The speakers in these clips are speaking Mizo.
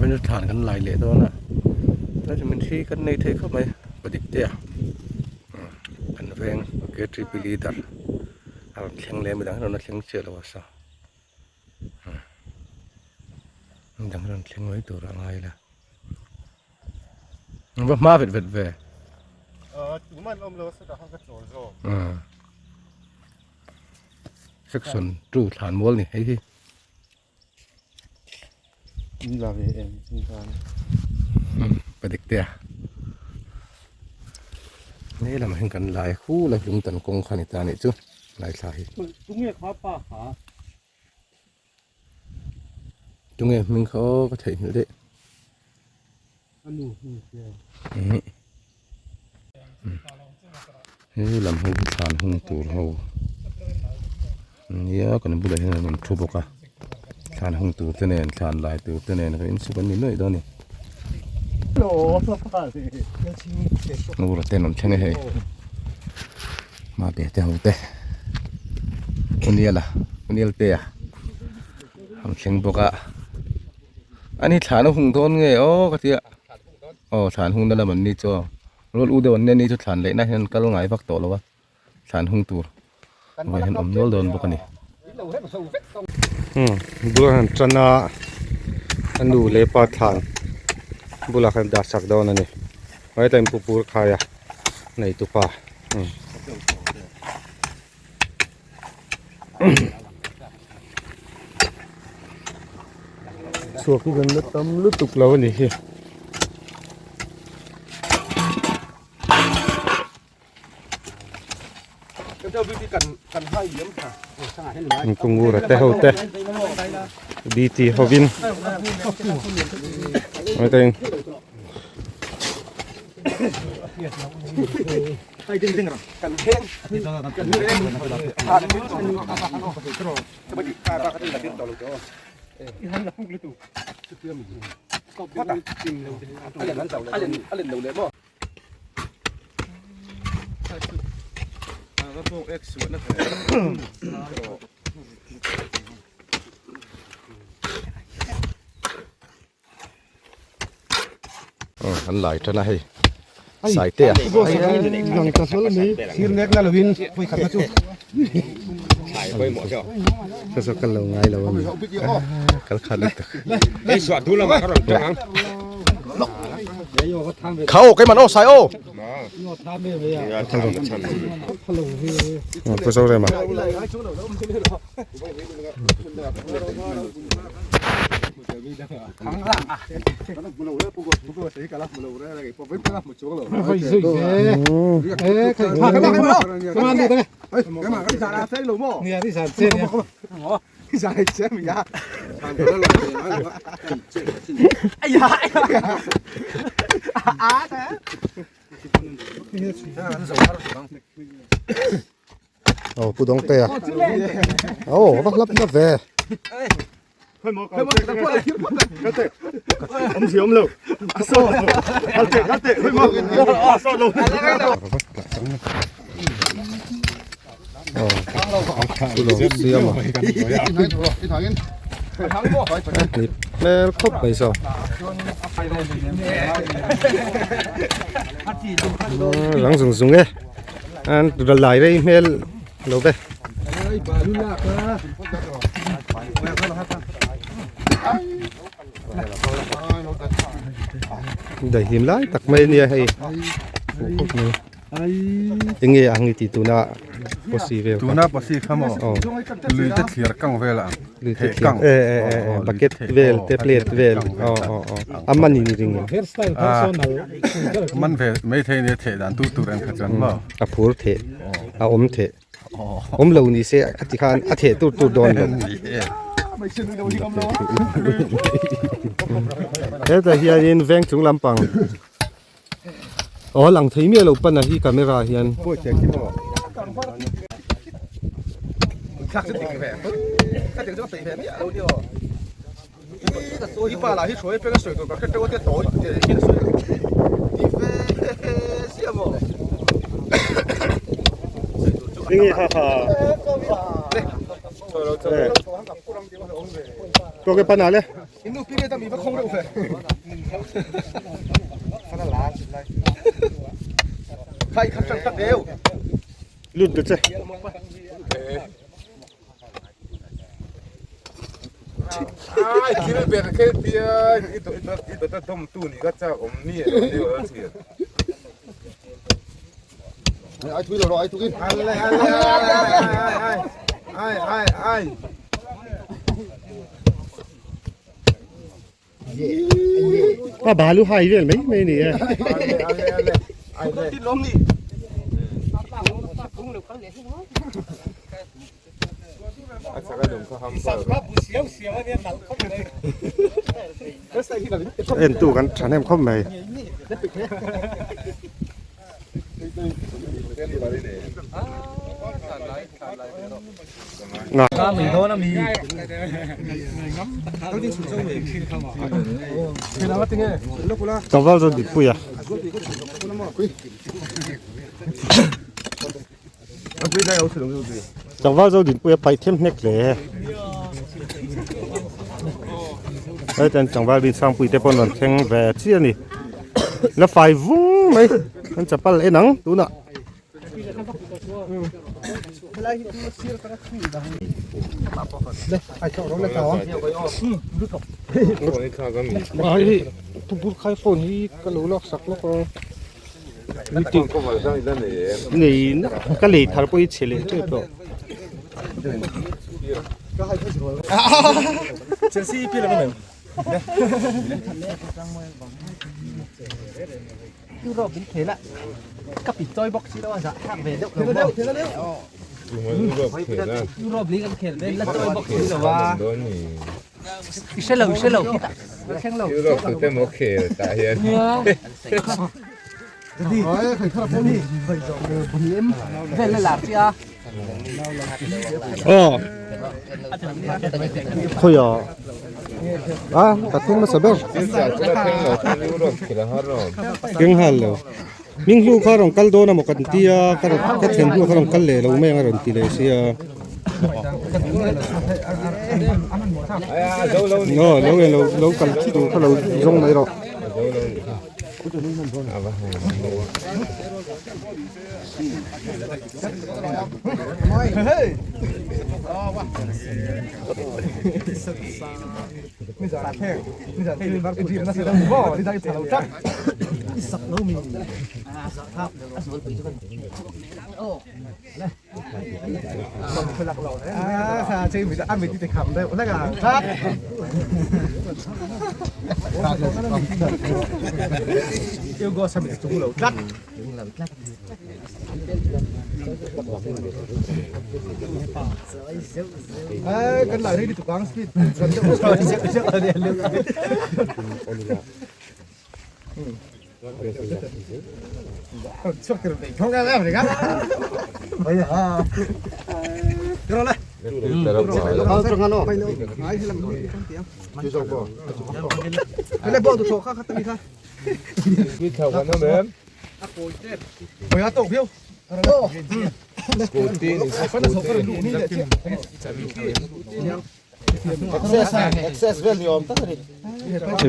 Vawiin chu thlan kan lai leh dawn a vitamin hi kan nei thei khawp mai pa dik te a kan veng K_T_P leader a rawn thleng leh a midang hi rawn la thleng chiah lo a sa midang hi rawn thleng mai tur a ngai la va hma vet vet ve section 2 thlan mual ni hei hi. Pa dik te a he lamah hian kan lai hul a lung tan kawng kha a ni ta anih chu lai thla hi tunge hming kha aw ka theihnghilh daih he lam ho hi thlan hung tur ho nia kan bulah hian an rawn thu bawk a thlan hung tur te nen thlan lai tur te nen ka insuk an ni nuaih dawn a ni ura ten an thleng a hei hma te ho te uniala unial te a an thleng bawk a. Ani thlan a hung dawn nge aw ka tia aw thlan hung na lam an ni chu aw rual u deuh an nia ni chu thlan leh na hian kal ngai vak tawh lo a thlan hung tur vei hian awm nual dawn bawk a ni. Umm bulah han tan a a nu leh pa thlan bulah khan dah sak dawn a ni hetiang pu pur khai a nei tupa umm. Chhuak hi kan la tam lutuk lo a ni hi. Kungura te ho te BT hovin An lai tan a hei sai te a kal lo ngai lo ani kal khat lutuk kha aw keimah aw sai aw pu Zorema. Ồ, pu dong te à. Ồ, vắt lấp nó về. Ồ, pu siam à. Mel khop mai so. Rang zung zung e. An lai rei hmel lo ve. Daih hlim lai tak mai ania hei fuh khawp mai enge ang i tih tuna posi vel kha tuna posi kha maw lui te thlir kang vel ang lui te thlir e e e bucket vel te plate vel aw aw aw a man in i ring em man ve mai thei ania theh dan tur tur ang kha chuan maw a phur theh a awm theh awm lo ni se a ti khan a theh tur tur dawn lo hetah hianin veng chung lampang aw lang thei miah lo pan a hi camera hian. Enge kha kha. Tawk e pan ah le. Lut ta che. A balu hai vel mai mai ni e. En tu kan thahnem khawp mai. Tlangval chuan dikpui a. Tlangval zo dinpui a paih them hnek hle. Hei ten tlangval din sangpui te pawh an rawn thleng ve chiah a ni. La fai vung mai an chapal en ang tunah. Phone hi ka lo lak sak lawk a. Nei ka lei thar pawh hi chhe leh tep tawh. Aw khawi ah a ka thleng hmasa ber keng nghal lo hming hlu kha rawn kal dawn amaw kan tia ka rawn ka thlen hnu kha rawn kal leh lo mai ang a rawn ti leh sia aw lo lo lo kal tur kha lo zawng mai rawh.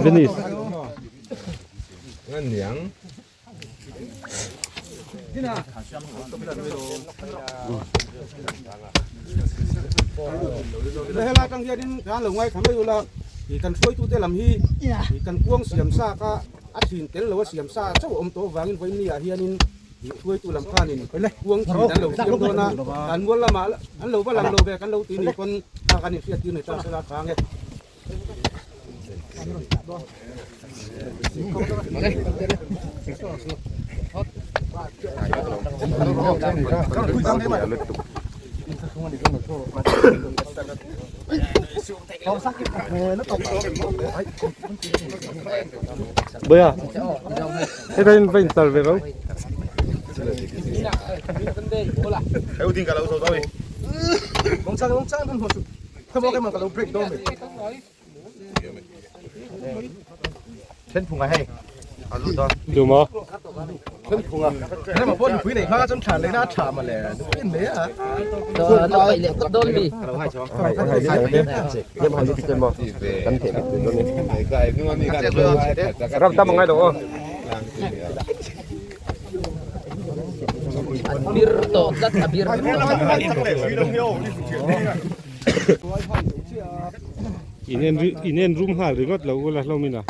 Venice. Helai atang hianin kan lo ngaithla mai ula ih kan hruaitute lam hi ih kan kuang siam sa kha a thin tel lo a siam sa chauh a awm tawh avangin vawiin ah hianin ih hruaitu lam khanin kuang thin an lo siam dawn a kan mual lamah an lo va lang lo ve kan lo tih ni pawn kha kan inhriat tir ni ta sela tha ang e. Bawia heta in va intal ve ro. Duma. Ram tam angai lo aw. Bir tawh tlat a bir. Inen inen rum nghal ringawt lo ula hlawmin a.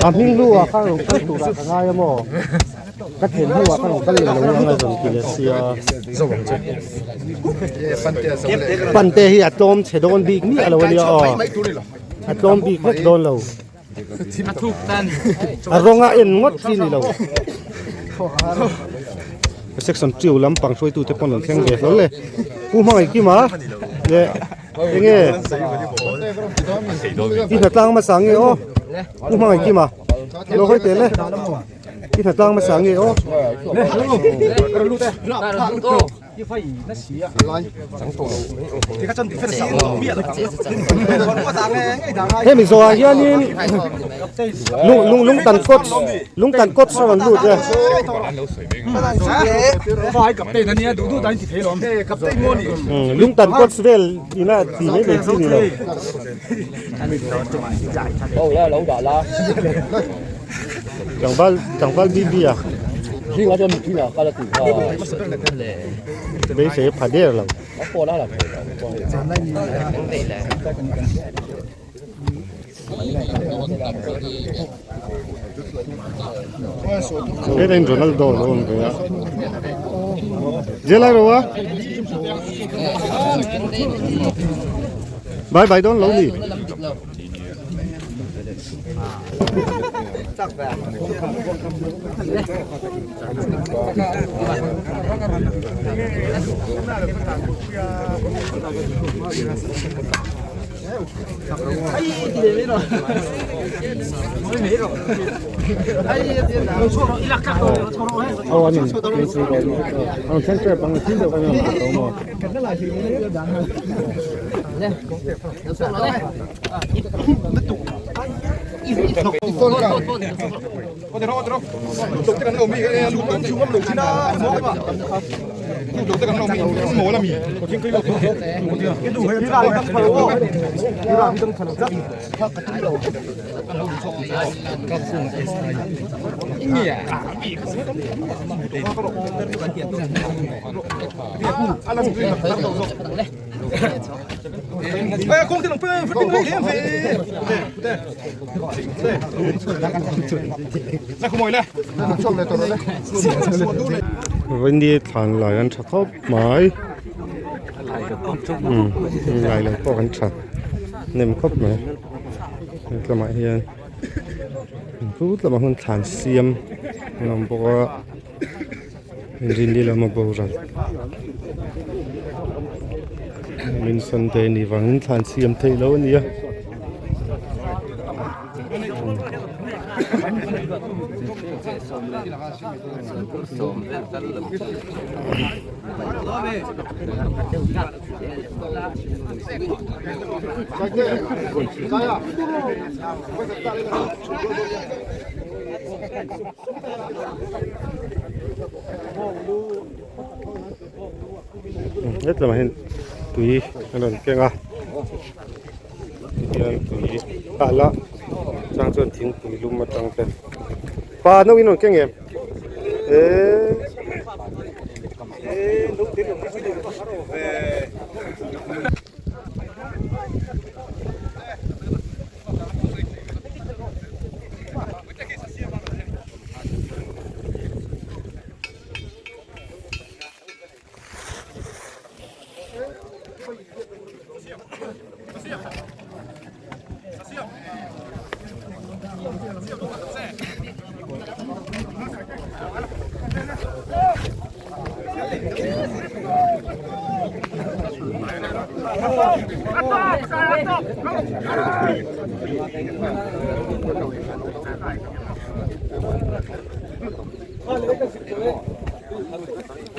A hming lu ah khan rawn kal turah ka ngai a maw ka then hnu ah khan rawn kal leh lo ang a rawn ti leh sia pante hi a tlawm chhe dawn bik miah lo a nia aw a tlawm bik vek dawn lo. A rawng a en ngawt chi ni lo. Section two lampang hruaitute pawn an thleng ve hlawl e. Pu Hmangaih Kima leh enge i hnatlang hmasa nge aw Pu Hmangaih Kima lo hawi tel e i hnatlang hmasa nge aw. Hemi zawhah hianin lung lung lungtan coach lungtan coach a rawn lut e. Lungtan coach vel ina ti mai mai chi ni lo. Tlangval tlangval BB a beisei a pha der lo. Hetah hian Ronaldo a lo awm ve a Zela ro a Bye bye dawn lo ni. Vawini thlan lai an tha khawp mai lai lo pawh an tha hnem khawp mai hetlamah hian tut lamah hian thlan siam an awm bawk a. Rinni lama boral min Sunday ni vangin thlan siam theih loh a ni a. Hetlamah hian tui a rawn keng a tihian tui a la chang chuan thingpui lum atang te pa no in rawn keng em eee.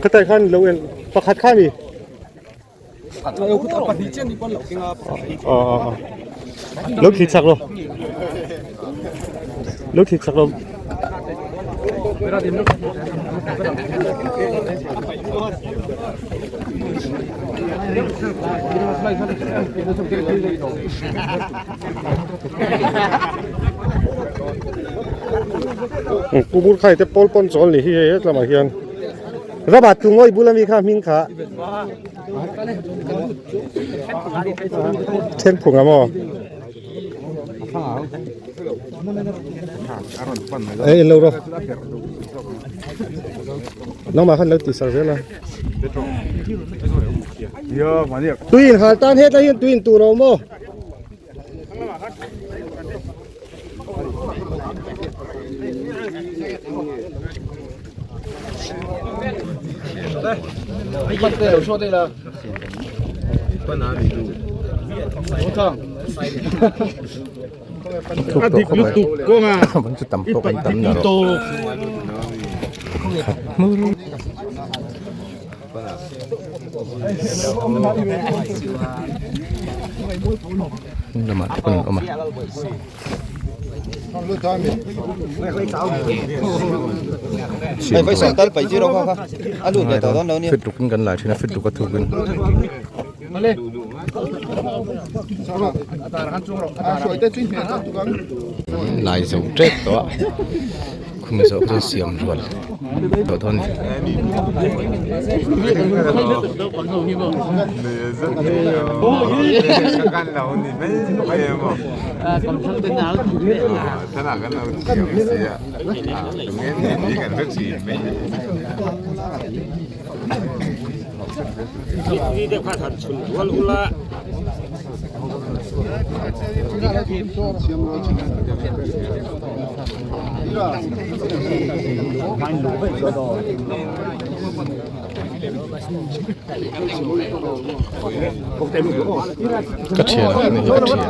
Khatai khan lo en pakhat kha ni. Lo thli chak lo. Lo thli chak lo. Kubur khai te pawl pawn chawl ni hi hei hetlamah hian Rama tungawi bula mi kha hming kha then phung a maw ei en lo rawh nangmah khan lo ti sak zel a tui in hal tan hetlai hian tui in tur a awm aw. Lamah te pawh an awm a. Fit rukin kan lai thin a fit ruk a thukin. Lai zo tep tawh a khum zawh chu siam rual tawh dawn a ni. Ka thian a ni ka thian.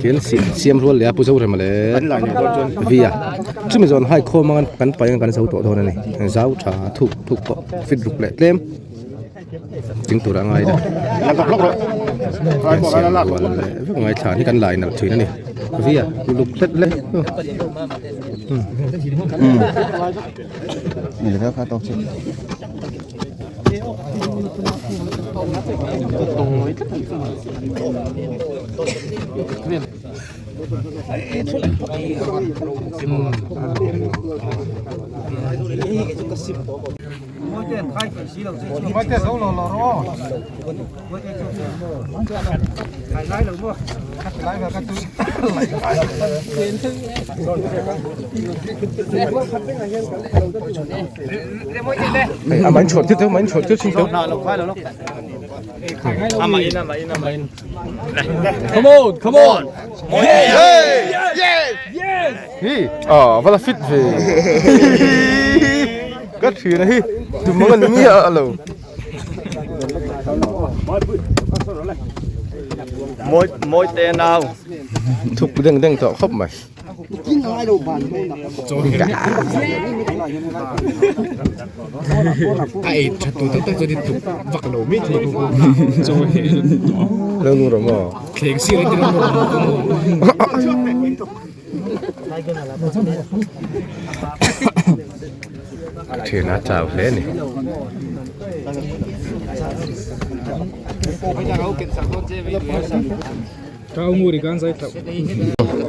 Tin siam rual leh a pu Zorema leh V a chumi zawn hai khawm anga kan paih anga kan zo tawh dawn a ni zau tha thuk thuk pawh fit ruk leh tlem ding tur a ngai a siam rual leh vek ngai thla hi kan lai nalh thin a ni V a uluk hlet hle. A man chhuat thut man chhuat thut Come on, come on. Yes! Yes! Hi, ah, vala fit ve. Ka thina hi, tu mang an mi a lo. Moi moi te nau. Thuk deng deng tawh khawp mai. A ei tha tu tak tak chuan in tuk vak lo mai thei bawk a chaw hi Lo nu rawh maw? Thleng sir a ti lo nu rawh maw? Thian a chau hle a ni.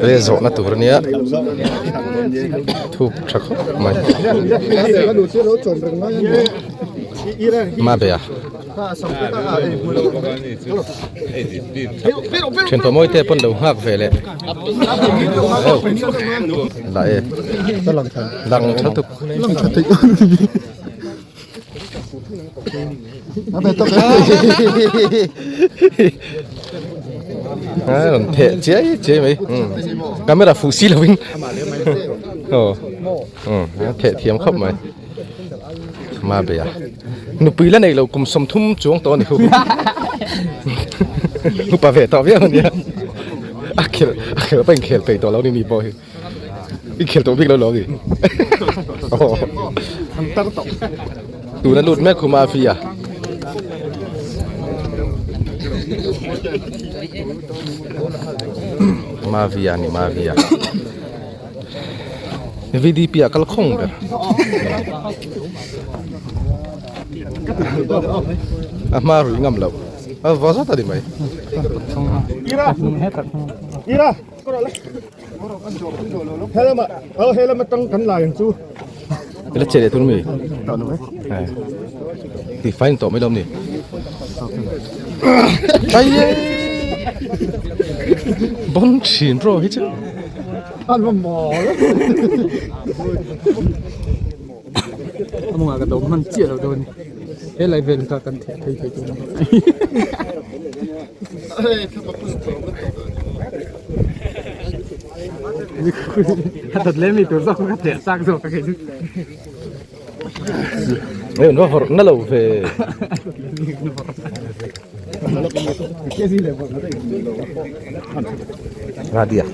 He zawhna tur ania thuk tha khawp mai. Mabea. Thianpa mawi te pawn lo nghak ve leh lah e lang tha tuk a rawn theh chiai chiai mai camera fuh si lovin aw a theh thiam khawp mai. Mabea nupui la nei lo kum 30 chuang tawh a ni hu upa ve tawh viau ania a khel a khel pawh inkhel peih tawh lo ni ni pawh hi i khel tawh bik lo lo ni tuna lut mek khuma a Mavia ni Mavia VDP ah kal khawng ber a hma rui ngam loh a va zat a ni mai ila che leh tur mi ti fine tawh mai lo ni bon thin bro hi chu Ê nó vọt nó lâu về ra đi à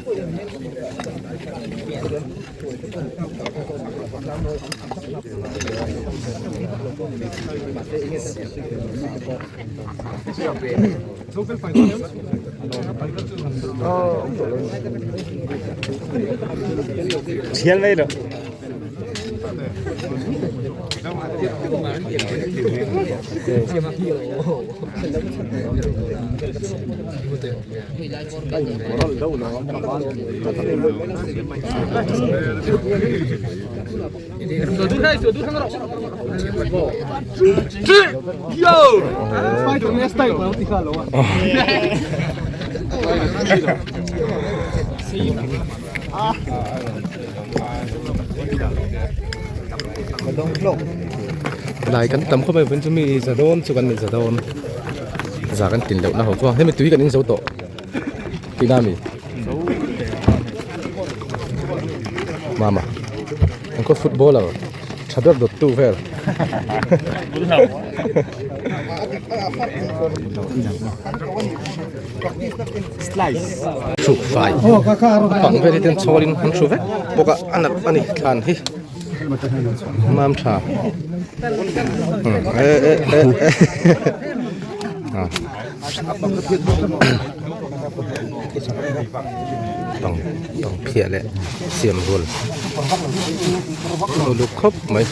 Lai kan tam khawp mai vun chu mi za dawn chu kan ni za dawn za kan tin loh na ho chu hemi tui kan in zo tawh tihna a mi mama an khaw footballer tha ber dawt tu vel hruk fai bang vel hi ten chhawlin an hru vek bawk a a nalh a ni thlan hi mam tha e e e e bang bang phiah leh siam rual uluk khawp mai.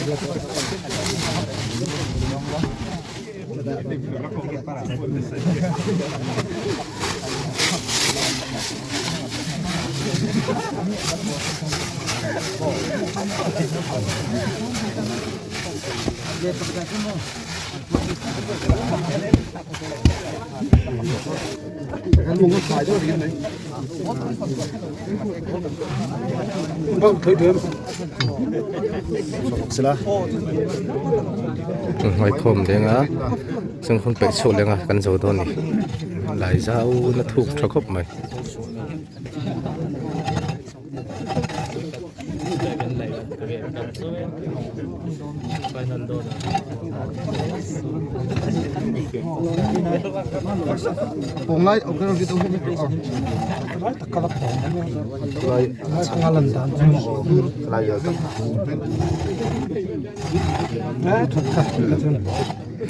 Hmaikhawm leng a chungkhung peih chhuak leng a kan zo dawn a ni lai zau na thuk tha khawp mai.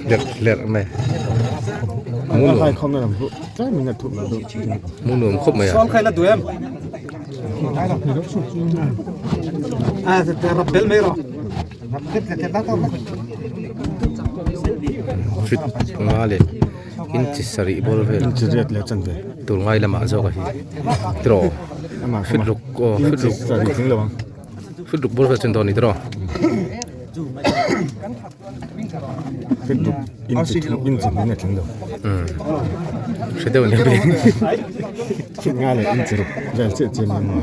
Lerh lerh mai mu nuam khawp mai a. Fit nga leh inchi sarih bawr vel tur ngai lamah zawk a hi tiraw fit ruk aw fit ruk fit ruk bawr vel chu an dawn a ni tiraw. Feet ruk inchi thum inchi hnih in a tling lo. Hre deuh ni mai. Feet nga leh inchi ruk vel chiah chiah a ni maw.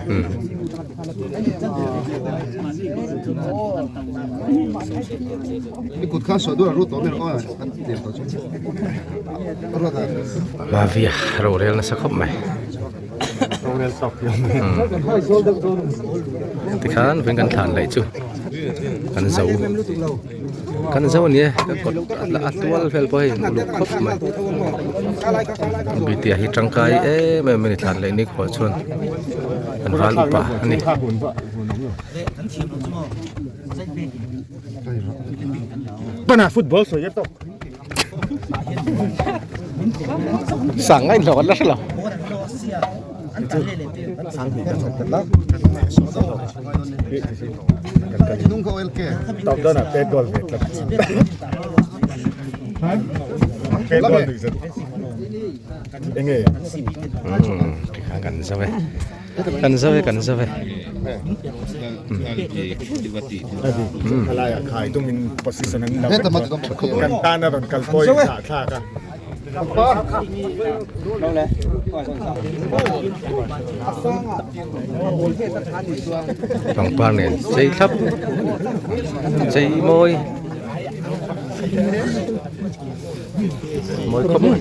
Mavia rorel nasa khawp mai. Tikhan veng kan thlan laih chu kan zo kan zo a ni e ka kawt a tual vel pawh hei uluk khawp mai bta hi tangkai em em a ni thlan laih ni khawh chuan kan val upa a ni. Sang a inhlawh la hre lo. Tikhan kan zo e. Kan zo e kan zo e. Pangpar nen chei thlap chei mawi mawi khawp mai.